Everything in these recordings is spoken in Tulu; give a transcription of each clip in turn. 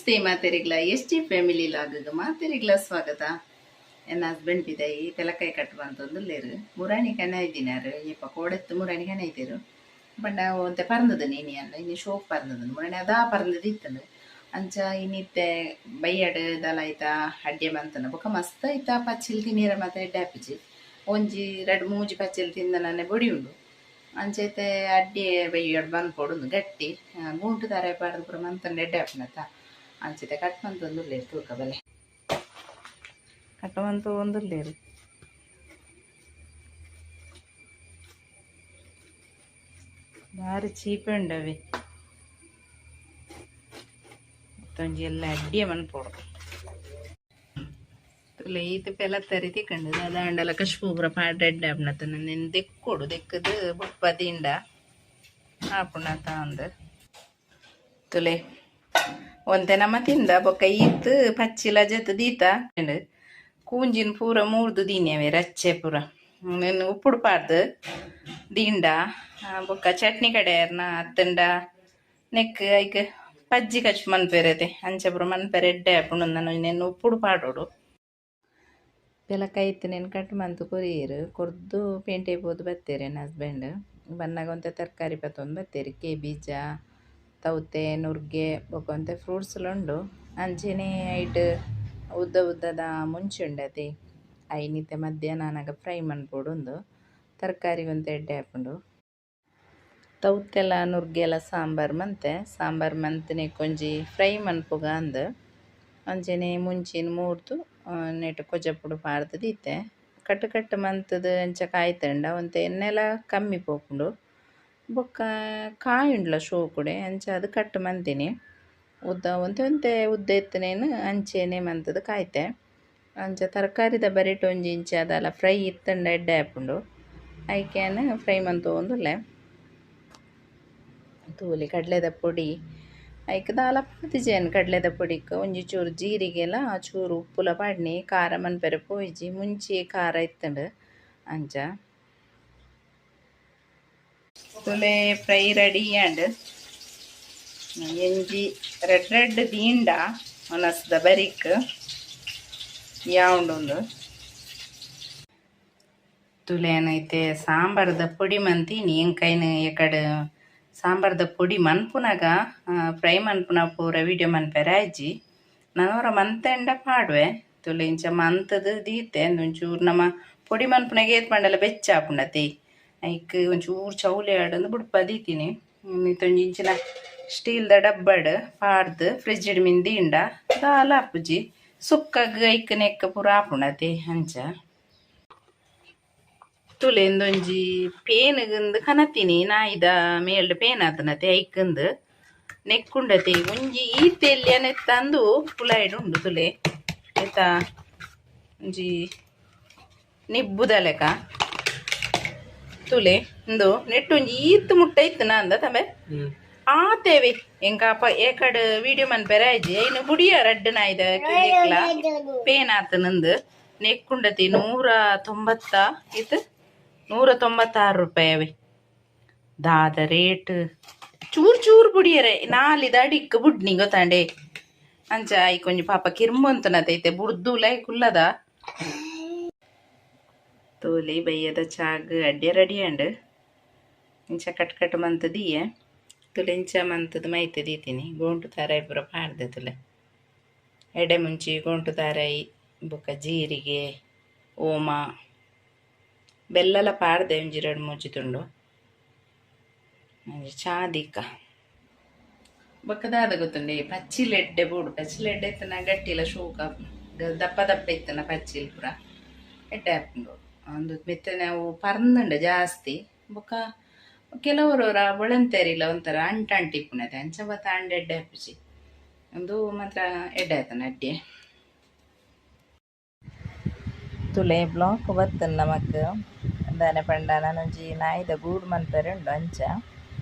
ನಮಸ್ತೆ ಮಾತೆರಿಗ್ಲ, ಎಸ್ ಟಿ ಫ್ಯಾಮಿಲಿ ಲಾಗ್ ಮಾತೆರಿಗ್ಲ ಸ್ವಾಗತ. ಎನ್ನ ಹಸ್ಬೆಂಡ್ ಪಿದಾಯಿ ಪೆಲಕಾಯಿ ಕಟ್ಟುವಂತೊಂದುಲ್ಲೆರ್. ಮುರಾಣಿ ಕನ ಇದ್ದಿನಾರು ಇಪ್ಪ ಕೋಡೆತ್ತು ಮುರಾಣಿ ಕನ ಇದ್ದೀರು. ಪಂಡ ಒಂತೆ ಪರ್ಂದದ ಇನಿ ಅಲ್ಲ ಇನಿ ಶೋಕ್ ಪರ್ಂದದ ಮುರಾಣಿ ಅದಾ ಪರ್ಂದದ ಇತ್ತಂಡು. ಅಂಚ ಇನ್ನಿತ್ತೆ ಬೈಯಡ್ ದಾಲ ಐತ ಅಡ್ಡೆ ಮಂತನ ಬೊಕ ಮಸ್ತ್ ಐತ ಪಚ್ಚಿಲ್ ತಿನಿಯರ ಮಾತ ಎಡ್ಡೆ ಆಪಿಜಿ. ಒಂಜಿ ರಡ್ಡ್ ಮೂಜಿ ಪಚ್ಚಿಲ್ ತಿಂದನನೆ ಬೊಡಿ ಉಂಡು. ಅಂಚೈತೆ ಅಡ್ಡೆ ಬೈಯಡ್ ಮನ್ಪೊಡು ಗಟ್ಟಿ ಗೂಂಟು ತಾರೆ ಪಾಡ್ದು ಪೂರ ಮಂತಂಡ ಎಡ್ಡೆ ಆಪುಂಡತ್ತ. ಅಂಚೈತೆ ಕಟ್ ಮಂತೊಂದುಲ್ಲೆರ್ ತೂಕ ಬಲೆ ಕಟ್ ಮಂತೊಂದುಲ್ಲೆರ್. ಬಾರಿ ಚೀಪೆ ಉಂಡವೆ. ಮತ್ತೊಂಜಿ ಎಲ್ಲ ಅಡ್ಡಿಯ ಮನ್ಪೊಡು. ತುಲೆ ಈತ್ ಪೆಲ ತರಿ ತಿಕ್ಕಂಡು ದಾದಾಂಡಲ ಕಶ್ಪು ಪೂರ ಪಾಡ್ದ್ ಎಡ್ಡೆ ಆಪುಂಡತ್ತ. ನೆನ್ ದೆಕ್ಕೊಡು ದೆಕ್ಕುದು ಬೊಕ್ಕ ದಿಂಡ ಆಪುಂಡತ್ತ ಅಂದ್. ತುಲೆ ಒಂತೆ ನಮ ತಿಂದ ಬೊಕ್ಕ ಈತ್ ಪಚ್ಚಿಲ ಜತ್ ದೀತ ಕೂಂಜಿನ್ ಪೂರ ಮೂರ್ದು ದೀನ್ಯವೆ ರಚ್ಚೆ ಪೂರ ನೆನ್ ಉಪ್ಪುಡು ಪಾಡ್ದ್ ದಿಂಡ ಬೊಕ್ಕ ಚಟ್ನಿ ಕಡೆಯರ್ನ ಅತ್ತಂಡ ನೆಕ್ ಐಕ್ ಪಜ್ಜಿ ಕಚ್ ಮನ್ಪೆರೆತೆ ಅಂಚ ಪೂರ ಮನ್ಪೆರೆ ಎಡ್ಡೆ ಆಪುಂಡು. ನೆನ್ ಉಪ್ಪುಡು ಪಾಡೊಡು. ಪೆಲಕಾಯಿ ಇತ್ತಿನೆನ್ ಕಟ್ ಮಂತ್ ಕೊರಿಯೆರ್. ಕೊರ್ದು ಪೇಂಟೆ ಪೋದು ಬತ್ತೆರ್ ಎನ್ನ ಹಸ್ಬೆಂಡ್. ಬನ್ನಗ ಒಂತೆ ತರಕಾರಿ ಪತ್ತೊಂದು ಬತ್ತೆರ್. ಕೇಬೀಜ, ತೌತೆ, ನುರ್ಗೆ ಬೊಕ ಒಂತೆ ಫ್ರೂಟ್ಸ್ ಲ ಉಂಡು. ಅಂಚೆನೆ ಐಟ್ ಉದ್ದ ಉದ್ದದ ಮುಂಚಿ ಉಂಡತೆ ಐನ್ ಇತ್ತೆ ಮಧ್ಯಾಹ್ನ ಆನಗ ಫ್ರೈ ಮನ್ಪೊಡುಂದು. ತರಕಾರಿ ಒಂತೆ ಎಡ್ಡೆ ಆಪುಂಡು. ತೌತೆಲ ನುರ್ಗೆಲ ಸಾಂಬಾರ್ ಮಂತೆ. ಸಾಂಬಾರ್ ಮಂತಿನೆಕ್ ಒಂಜಿ ಫ್ರೈ ಮನ್ಪುಗ ಅಂದ್. ಅಂಚೆನೆ ಮುಂಚಿನ್ ಮೂರ್ದು ನೆಟ್ ಕೊಜಪುಡು ಪಾಡ್ದ್ ದೀತೆ. ಕಟ್ ಕಟ್ ಮಂತುದು ಅಂಚ ಕಾಯ್ತುಂಡ ಒಂತೆ ಎಣ್ಣೆಲ ಕಮ್ಮಿ ಪೋಪುಂಡು. ಬೊಕ್ಕ ಕಾಯಿ ಉಂಡ್ಲ ಶೋಕುಡೆ ಅಂಚಾದ್ ಕಟ್ ಮಂತಿನಿ. ಉದ್ದ ಒಂತೆ ಒಂತೆ ಉದ್ದ ಇತ್ತಿನೇನ್ ಅಂಚೆನೆ ಮಂತುದು ಕಾಯ್ತೆ. ಅಂಚ ತರಕಾರಿದ ಬರಿಟ್ ಒಂಜಿ ಇಂಚ ದಾಲ ಫ್ರೈ ಇತ್ತುಂಡ ಎಡ್ಡೆ ಆಪುಂಡು. ಐಕ್ ಯಾನ್ ಫ್ರೈ ಮಂತೊಂದುಲ್ಲೆ. ತೂಲೆ ಕಡ್ಲೆದ ಪೊಡಿ ಐಕ್ ದಾಲ ಪಾಡ್ದಿಜಿ ಕಡ್ಲೆದ ಪೊಡಿಕ್ ಒಂಜಿ ಚೂರು ಜೀರಿಗೆಲ ಚೂರು ಉಪ್ಪುಲ ಪಾಡ್ನಿ. ಖಾರ ಮನ್ಪೆರೆ ಪೋಯಿಜಿ ಮುಂಚಿ ಖಾರ ಇತ್ತುಂಡು ಅಂಚ. ತುಲೆ ಫ್ರೈ ರೆಡಿ ಆಂಡ್. ಎಂಜಿ ರೆಡ್ ರೆಡ್ ದೀಂಡ ಒನಸ್ದ ಬರಿಕ್ ಯಾವುಂಡು. ತುಲೆ ಇತ್ತೆ ಸಾಂಬಾರ್ದ ಪೊಡಿ ಮಂತೀನಿ. ಎಂಕೈನ್ ಎಕಡೆ ಸಾಂಬಾರ್ದ ಪೊಡಿ ಮನ್ಪುನಗ ಫ್ರೈ ಮನ್ಪುನ ಪೂರ ವಿಡಿಯೋ ಮನ್ಪೆರೆ ಆಯ್ಜಿ. ನನೊರ ಮಂತೆಂಡ ಪಾಡುವೆ. ತುಲೆ ಇಂಚ ಮಂತುದು ದೀತೆ ಒಂಚೂರು ನಮ ಪೊಡಿ ಮನ್ಪುನಗ ಏತ್ ಪಂಡಲ ಬೆಚ್ಚ ಆಪುಂಡತೆ. ಐಕ್ ಒಂಚೂರು ಚೌಲಿ ಆಡಂದು ಬುಡ್ಪ ದೀತೀನಿ. ಇತ್ತೊಂಜಿ ಇಂಚಿನ ಸ್ಟೀಲ್ದ ಡಬ್ಬಡ್ ಪಾಡ್ದು ಫ್ರಿಜ್ ಮಿನ್ ದೀಂಡ ದಾಲ ಆಪುಜಿ. ಸುಕ್ಕಗ್ ಐಕ್ ನೆಕ್ ಪೂರ ಆಪುಂಡತೆ ಅಂಚ. ತುಲೆ ಇಂದೊಂಜಿ ಪೇನ್ಗಂದು ಕನತಿನಿ ನಾಯಿದ ಮೇಲ್ಡ್ ಪೇನ್ ಆತನತೆ ಐಕಂದು ನೆಕ್ಕುಂಡತೆ ಒಂಜಿ ಈತ್ ಎಲ್ಯ ತಂದು ಪುಲಾಯ್ಡ್ ಉಂಡು. ತುಲೆ ಆಯ್ತಾ ಒಂಜಿ ನಿಬ್ಬುದ ಲೆಕ ತುಲೆ ಇಂದು ನೆಟ್ಟು ಒಂಜಿ ಈತ್ ಮುಟ್ಟ ಇತ್ತು ನಂದ ತಮೆ ಆತೇವೆ. ಎಂಕಾಪ ಏಕಡ್ ವಿಡಿಯೋ ಮನ್ಪೆರೆ ಆಯ್ಜಿ. ಐನು ಬುಡಿಯ ರಡ್ಡ್ ನಾಯಿದ ಕಿದೆಕ್ಲ ಪೇನ್ ಆತನಂದು ನೆಕ್ಕುಂಡತಿ 190 ಇತ್ತು 196 ರೂಪಾಯಿ ಅವೆ. ದಾದ ರೇಟ್ ಚೂರ್ ಚೂರ್ ಬುಡಿಯರೆ ನಾಲಿದ ಅಡಿಕ್ ಬುಡ್ನಿ ಗೊತ್ತಾಂಡೆ. ಅಂಚ ಐಕೊಂಜಿ ಒಂಜಿ ಪಾಪ ಕಿರ್ಂಬೊಂತನತೈತೆ ಬುಡ್ದುಲ ಕುಲ್ಲದ. ತೋಲಿ ಬಯ್ಯದ ಚಾಗ್ ಅಡ್ಡೆ ರೆಡಿ ಆಂಡ್. ಇಂಚ ಕಟ್ ಕಟ್ ಮಂತ್ ದೀಯೆ. ತುಲೆ ಇಂಚ ಮಂತದ ಮೈತ್ ದೀತೀನಿ. ಗೋಂಟು ತಾರಾಯಿ ಪೂರ ಪಾಡ್ದೆ ತುಲೆ. ಎಡೆ ಮುಂಚಿ ಗೋಂಟು ತಾರಾಯಿ ಬೊಕ್ಕ ಜೀರಿಗೆ ಓಮ ಬೆಲ್ಲಲ ಪಾಡ್ದೆ ಒಂಜಿ ರಡ್ಡ್ ಮೂಜಿ ತುಂಡು. ಒಂಜಿ ಚಾ ದೀಕ. ಬೊಕ್ಕ ದಾದ ಗೊತ್ತುಂಡೆ ಪಚ್ಚಿಲ್ ಎಡ್ಡೆ ಬೋಡು. ಪಚ್ಚಿಲ್ ಎಡ್ಡೆ ಇತ್ತನ ಗಟ್ಟಿಲ ಶೋಕ ದಪ್ಪ ದಪ್ಪ ಇತ್ತನ ಪಚ್ಚಿಲ್ ಪೂರ ಎಡ್ಡೆ ಆಪುಂಡು. ಒಂದು ಮಿತ್ತೆ ನಾವು ಪರ್ಂದುಂಡು ಜಾಸ್ತಿ. ಬೊಕ್ಕ ಕೆಲವರು ಬೊಳಂತೆರಿಲ ಒಂಥರ ಅಂಟ ಅಂಟಿ ಇಪ್ಪುನತೆ ಅಂಚ ಬತ್ತ ಅಂಡ ಎಡ್ಡೆ ಆಪುಜಿ. ಉಂದು ಮಾತ್ರ ಎಡ್ಡೆ ಆತನ ಅಡ್ಡೆ. ತುಲೆ ಬ್ಲಾಕ್ ಬತ್ತನ್ ನಮಕ್ ದಾನೆ ಪಂಡ ನಾನೊಂಜಿ ನಾಯಿದ ಗೂಡು ಮನ್ಪೆರೆ ಉಂಡು ಅಂಚ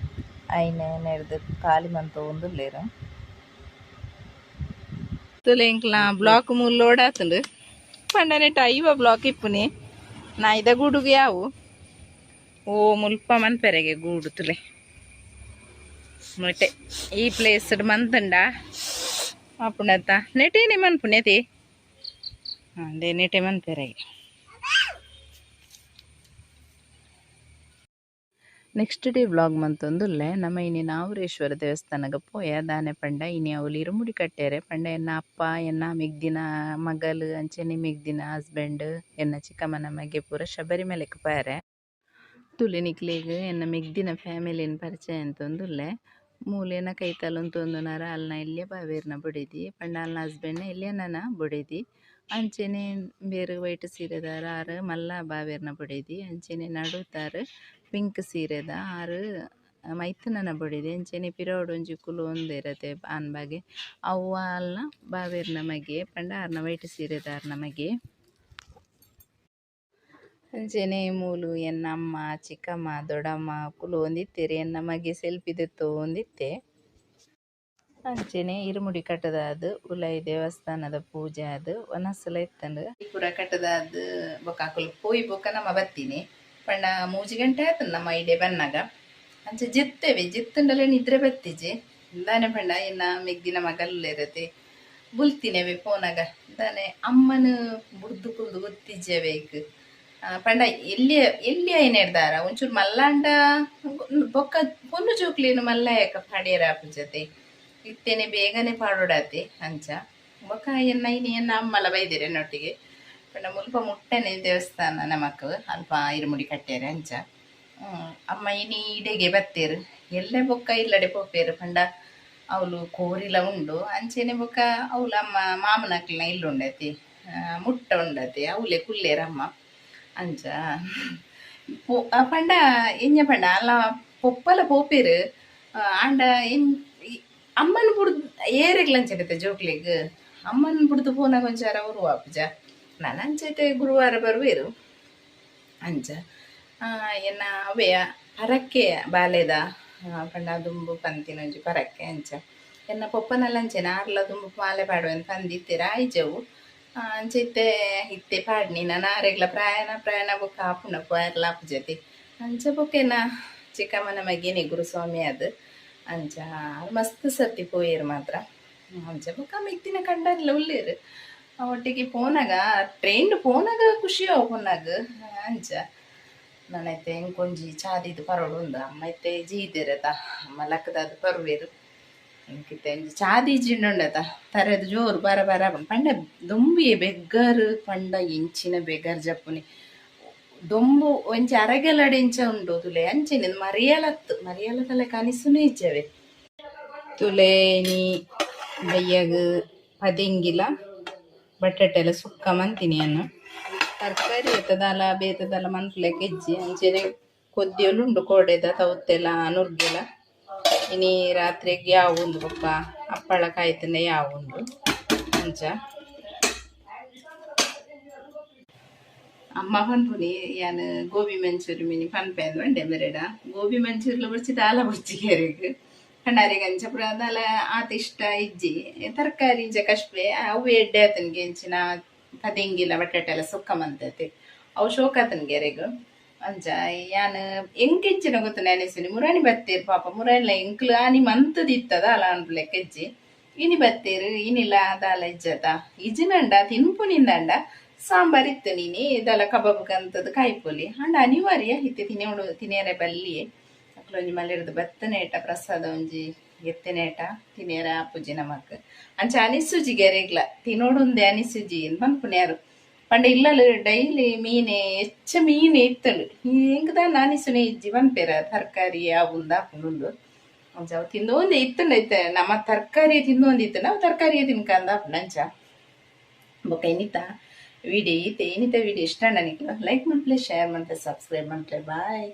ಐನ್ ನೆರ್ದ್ ಖಾಲಿ ಮಂತೊಂದುಲ್ಲೆರ್. ತುಲೆ ಎಂಕ್ಲ ಬ್ಲಾಕ್ ಮೂಲು ಲೋಡ್ ಆತುಂಡು. ಪಂಡ ನೆಟ್ 50 ಬ್ಲಾಕ್ ಇಪ್ಪುನಿ ನಾಯಿದ ಗೂಡುಗು ಯಾವು ಓ ಮುಲ್ಪ ಮನ್ಪೆರೆಗೆ ಗೂಡು. ತುಲೆ ಮೊಟ್ಟೆ ಈ ಪ್ಲೇಸ್ ಮಂತುಂಡ ಆಪುಂಡತ್ತ ನೆಟೇನೆ ಮನ್ಪುನೇತಿ ಅದೇ ನೆಟೆ ಮನ್ಪೆರಾಗಿ. ನೆಕ್ಸ್ಟ್ ಡೇ ವ್ಲಾಗ್ ಮಂತೊಂದುಲ್ಲೆ. ನಮ್ಮ ಇನಿ ನಾವೂರೇಶ್ವರ ದೇವಸ್ಥಾನಗ ಪೋಯ ದಾನೆ ಪಂಡ ಇನಿ ಅವ್ಲು ಇರುಮುಡಿ ಕಟ್ಟೆರೆ ಪಂಡ ಎನ್ನ ಅಪ್ಪ ಎನ್ನ ಮೆಗ್ದಿನ ಮಗಲ್ ಅಂಚನೆ ಮೆಗ್ದಿನ ಹಸ್ಬೆಂಡ್ ಎನ್ನ ಚಿಕ್ಕಮ್ಮನ ಮಗೆ ಪೂರ ಶಬರಿಮಲೆಕ್ ಪೋಯರೆ. ತುಲೆ ನಿಕ್ಲೆಗ್ ಎನ್ನ ಮೆಗ್ದಿನ ಫ್ಯಾಮಿಲಿನ ಪರಿಚಯ ಅಂತೊಂದುಲ್ಲೆ. ಮೂಲೆನ ಕೈತಲ್ ಉಂತೊಂದುನಾರ ಅಲ್ನ ಎಲ್ಯ ಬಾವೇರ್ನ ಬೊಡೆದಿ ಪಂಡ ಅಲ್ನ ಹಸ್ಬೆಂಡ್ ಎಲ್ಯನನ ಬೊಡೆದಿ. ಅಂಚನೆ ಬೇರು ವೈಟ್ ಸೀರೆದಾರ ಆರು ಮಲ್ಲ ಬಾವೇರ್ನ ಬೊಡೆದಿ. ಅಂಚನೆ ನಡುತಾರ್ ಪಿಂಕ್ ಸೀರೆದ ಆರು ಮೈತುನನ ಬೊಡೆದಿ. ಅಂಚನೆ ಪಿರವುಡು ಒಂಜಿ ಕುಲು ಉಂದಿರತೆ ಆನ್ ಬಾಗೆ ಅವು ಅಲ್ನ ಬಾವೇರ್ನ ಮಗೆ ಪಂಡ ಆರ್ನ ವೈಟ್ ಸೀರೆದಾರ್ನ ಮಗೆ. ಅಂಚನೆ ಮೂಲು ಎನ್ನ ಅಮ್ಮ ಚಿಕ್ಕಮ್ಮ ದೊಡ್ಡಮ್ಮ ಕುಲು ಒಂದಿತ್ತೆರ್ ಎನ್ನ ಮಗೆ ಸೆಲ್ಫಿ ದೆತ್ತೊಂದಿತ್ತೆ. ಅಂಚನೆ ಇರುಮುಡಿ ಕಟ್ಟದಾದ್ ಉಲೈ ದೇವಸ್ಥಾನದ ಪೂಜೆ ಆದ್ ವನಸುಲ ಇತ್ತುಂಡು. ಪೂರ ಕಟ್ಟದಾದ್ ಬೊಕ ಅಕುಲು ಪೋಯಿ ಬೊಕ ನಮ ಬತ್ತಿನಿ ಪಂಡ 3 ಗಂಟೆ ಆತುಂಡು ನಮ್ಮ ಇಡೆ ಬನ್ನಗ. ಅಂಚ ಜೆತ್ತೇವೆ ಜೆತ್ತುಂಡಲ ನಿದ್ರೆ ಬತ್ತಿಜಿ ದಾನೆ ಪಂಡ ಎನ್ನ ಮೆಗ್ದಿನ ಮಗಲುಲ್ಲೆರತೆ ಬುಲ್ತಿನವೆ ಪೋನಗ ದಾನೆ ಅಮ್ಮನ ಬುಡ್ದು ಕುಲ್ದು ಗೊತ್ತಿಜ್ಜೆವೆ ಇಕ್ ಪಂಡ ಎಲ್ಲಿ ಎಲ್ಲಿ ಐನೆಡ್ದಾರ ಒಂಚೂರು ಮಲ್ಲಾಂಡ ಬೊಕ್ಕ ಪೊನ್ನು ಜೋಕ್ಲೇನು ಮಲ್ಲಾಯಕ ಪಾಡ್ಯರ ಆಪುಜತೆ ಇತ್ತೇನೆ ಬೇಗನೆ ಪಾಡೋಡಾತೆ. ಅಂಚ ಬೊಕ್ಕ ಎನ್ನ ಇನಿ ಎನ್ನ ಅಮ್ಮಲ ಬೈದಿರೆ ಎನ್ನೊಟ್ಟಿಗೆ ಪಂಡ ಮುಲ್ಪ ಮುಟ್ಟನೆ ದೇವಸ್ಥಾನ ನಮಕ್ ಅಲ್ಪ ಇರುಮುಡಿ ಕಟ್ಟ್ಯಾರೆ. ಅಂಚ ಅಮ್ಮ ಇನಿ ಇಡೆಗೆ ಬತ್ತೇರು ಎಲ್ಲೆ ಬೊಕ್ಕ ಇಲ್ಲಡೆ ಪೋಪೇರು ಪಂಡ ಅವ್ಲು ಕೋರಿಲ ಉಂಡು. ಅಂಚೆನೆ ಬೊಕ್ಕ ಅವ್ಲು ಅಮ್ಮ ಮಾಮನಕ್ಲೆನ ಇಲ್ಲುಂಡತಿ ಮುಟ್ಟ ಉಂಡತಿ ಅವ್ಲೆ ಕುಲ್ಲೇರಮ್ಮ. ಅಂಚ ಪಂಡ ಎಂಜ ಪಂಡ ಅಲ್ಲ ಪೊಪ್ಪಲ ಪೋಪೇರು ಆಂಡ ಅಮ್ಮನ ಬುಡ್ದು ಏರೆಗ್ಲ ಅಂಚೆನತೆ ಜೋಕ್ಲೆಗ್ ಅಮ್ಮನ ಬುಡ್ದು ಪೋನಾಗ ಒಂಚಾರ ಉರು ಆಪುಜ ನಾನು ಅಂಚೈತೆ ಗುರುವಾರ ಬರುವೇರು. ಅಂಚ ಎನ್ನ ಅವೆಯ ಪರಕ್ಕೆ ಬಾಲೆದ ಪಂಡ ದುಂಬು ಪಂತಿನ ಒಂಜಿ ಪರಕ್ಕೆ. ಅಂಚ ಎನ್ನ ಪೊಪ್ಪನಲ್ಲ ಅಂಚೆನ ಆರ್ಲ ದುಂಬು ಮಾಲೆ ಪಾಡುವೆನ್ ಪಂದಿತ್ತೆರ್ ಆಯ್ಜವು. ಅಂಚ ಇತ್ತೆ ಇತ್ತೆ ಪಾಡ್ನಿ ನಾನು ಆರೆಗ್ಲ ಪ್ರಯಾಣ ಪ್ರಯಾಣ ಬೊಕ್ಕ ಆಪುಂಡ ಪೋಯರ್ಲ ಆಪುಜತಿ. ಅಂಚ ಬೊಕ್ಕ ಎನ್ನ ಚಿಕ್ಕಮ್ಮನ ಮಗೇನೆ ಗುರುಸ್ವಾಮಿ ಅದು. ಅಂಚ ಮಸ್ತ್ ಸರ್ತಿ ಪೋಯೆರ್ ಮಾತ್ರ. ಅಂಚ ಬೊಕ್ಕ ಮೆಗ್ದಿನ ಕಂಡನಿಲ ಉಲ್ಲೇರು ಒಟ್ಟಿಗೆ ಪೋನಾಗ ಟ್ರೈನ್ ಪೋನಾಗ ಖುಷಿ ಅವು ಪೋನಾಗ. ಅಂಚ ನಾನೈತೆ ಎಂಕೊಂಜಿ ಚಾದಿದ್ದು ಪರೋಡು ಉಂದು ಅಮ್ಮ ಇತ್ತೆ ಜೀದಿರತ ಅಮ್ಮ ಲಕ್ಕದಾದ ಪರುವೇರು ಎಂಕಿತ್ತೆ ಒಂಜಿ ಚಾದಿ ಜಿಂಡುಂಡತ ತರೆದು ಜೋರು ಬರ ಬರ ಪಂಡ ದೊಂಬಿಯೆ ಬೆಗ್ಗರು ಪಂಡ ಎಂಚಿನ ಬೆಗರ್ ಜಪ್ಪುನಿ ದೊಂಬು ಒಂಜಿ ಅರಗೆಲಡೆ ಇಂಚ ಉಂಡು ತುಲೆ ಅಂಚೆನೆ ಮರಿಯಲತ್ತು ಮರಿಯಲ ತಲೆ ಕನಿಸುನೇ ಇಜ್ಜವೆ. ತುಲೆ ನೀ ಬಯ್ಯಗ್ ಪದೆಂಗಿಲ ಬಟಾಟೆಲ ಸುಕ್ಕ ಮಂತಿನಿ ಅನ್ನ ತರಕಾರಿ ಎತ್ತದಾಲ ಬೇತದಾಲ ಮನ್ಪುಲೆಕ ಇಜ್ಜಿ. ಅಂಚೆನೆ ಕೊದ್ದಿಯಲು ಉಂಡು ಕೋಡೆದ ತೌತೆಲ ನುರ್ಗೆಲ ಇನಿ ರಾತ್ರೆಗ್ ಯಾವ ಉಂಡು ಬೊಕ್ಕ ಅಪ್ಪಳ ಕಾಯ್ತಂಡ ಯಾವ ಉಂಡು. ಅಂಚ ಅಮ್ಮ ಪನ್ಪುನಿ ಯಾನ್ ಗೋಬಿ ಮಂಚೂರಿ ಮಿನಿ ಪನ್ಪೆ ಅಂದ್ ಮೆರೆಡ ಗೋಬಿ ಮಂಚೂರಿಲ ಬೊರ್ಚಿ ದಾಲ ಬೊರ್ಚಿ ಕೆರೆಗ್ ಪಂಡ ಅಂಚ ಪೂರ ದಾಲ ಆತ್ ಇಷ್ಟ ಇಜ್ಜಿ ತರಕಾರಿ ಇಂಚ ಕಷ್ಪೆ ಅವು ಎಡ್ಡೆ ಆತನ್ಗೆ ಎಂಚಿನ ಪದೆಂಗಿಲ ಬಟಾಟೆಲ ಸುಕ್ಕ ಮಂತತೆ ಅವು ಶೋಕ ಆತನ್ಗೆ ಎರೆಗ್. ಅಂಚ ಯಾನ್ ಎಂಕ್ ಎಂಚಿನ ಗೊತ್ತು ನೆನೆಸಿನಿ ಮುರಾಣಿ ಬತ್ತೇರು ಪಾಪ ಮುರಾಣಿಲ ಎಂಕ್ಲು ಆನಿ ಮಂತದಿತ್ತದ ಅಲ ಅನ್ಪುಲೆಕ್ಕ ಇಜ್ಜಿ ಇನಿ ಬತ್ತೇರು ಇನಿಲ ದಾಲ ಇಜ್ಜತ ಇಜ್ಜಿನಂಡ ತಿನ್ಪುನಿಂದಂಡ ಸಾಂಬಾರ್ ಇತ್ತು ನೀನಿ ದಾಲ ಕಬಾಬ್ ಕಂತದ ಕಾಯಿಪೊಲಿ ಅಂಡ ಅನಿವಾರ್ಯ ಇತ್ತೆ ತಿನ್ಯೋಡು ತಿನಿಯರೆ ಬಲ್ಲಿಯೆ ಅಕ್ಲು ಒಂಜಿ ಮಲ್ಲೆರ್ದು ಬತ್ತನೇಟ ಪ್ರಸಾದ ಒಂಜಿ ಎತ್ತನೇಟ ತಿನಿಯರ ಆಪುಜಿ ನಮಕ್. ಅಂಚ ಅನಿಸುಜಿ ಗೆರೆಗ್ಲ ತಿನೋಡುಂದೆ ಅನಿಸುಜಿ ಪನ್ಪುನ್ಯಾರು ಪಂಡ ಇಲ್ಲಲ್ ಡೈಲಿ ಮೀನೆ ಹೆಚ್ಚ ಮೀನೆ ಇತ್ತಂಡು ಎಂಕ್ ದಾನ್ನ ಅನಿಸುನೆ ಇಜ್ಜಿ ಪನ್ಪೆರ ತರಕಾರಿ ಆವುಂದ ಆಪುಂಡು. ಅಂಚ ಅವು ತಿಂದೊಂದೆ ಇತ್ತುಂಡ ಇತ್ತೆ ನಮ್ಮ ತರಕಾರಿ ತಿಂದೊಂದು ಇತ್ತುಂಡ ಅವು ತರಕಾರಿ ತಿನ್ಕಂದ ಆಪುಂಡು. ಅಂಚ ಬೊಕ ಇನಿತ ವಿಡಿಯೋ ಈತೆ ಇನಿತ ವಿಡಿಯೋ ಇಷ್ಟ ನಿಕ್ಲು ಲೈಕ್ ಮನ್ಪುಲೆ ಶೇರ್ ಮನ್ಪುಲೆ ಸಬ್ಸ್ಕ್ರೈಬ್ ಮನ್ಪುಲೆ. ಬಾಯ್.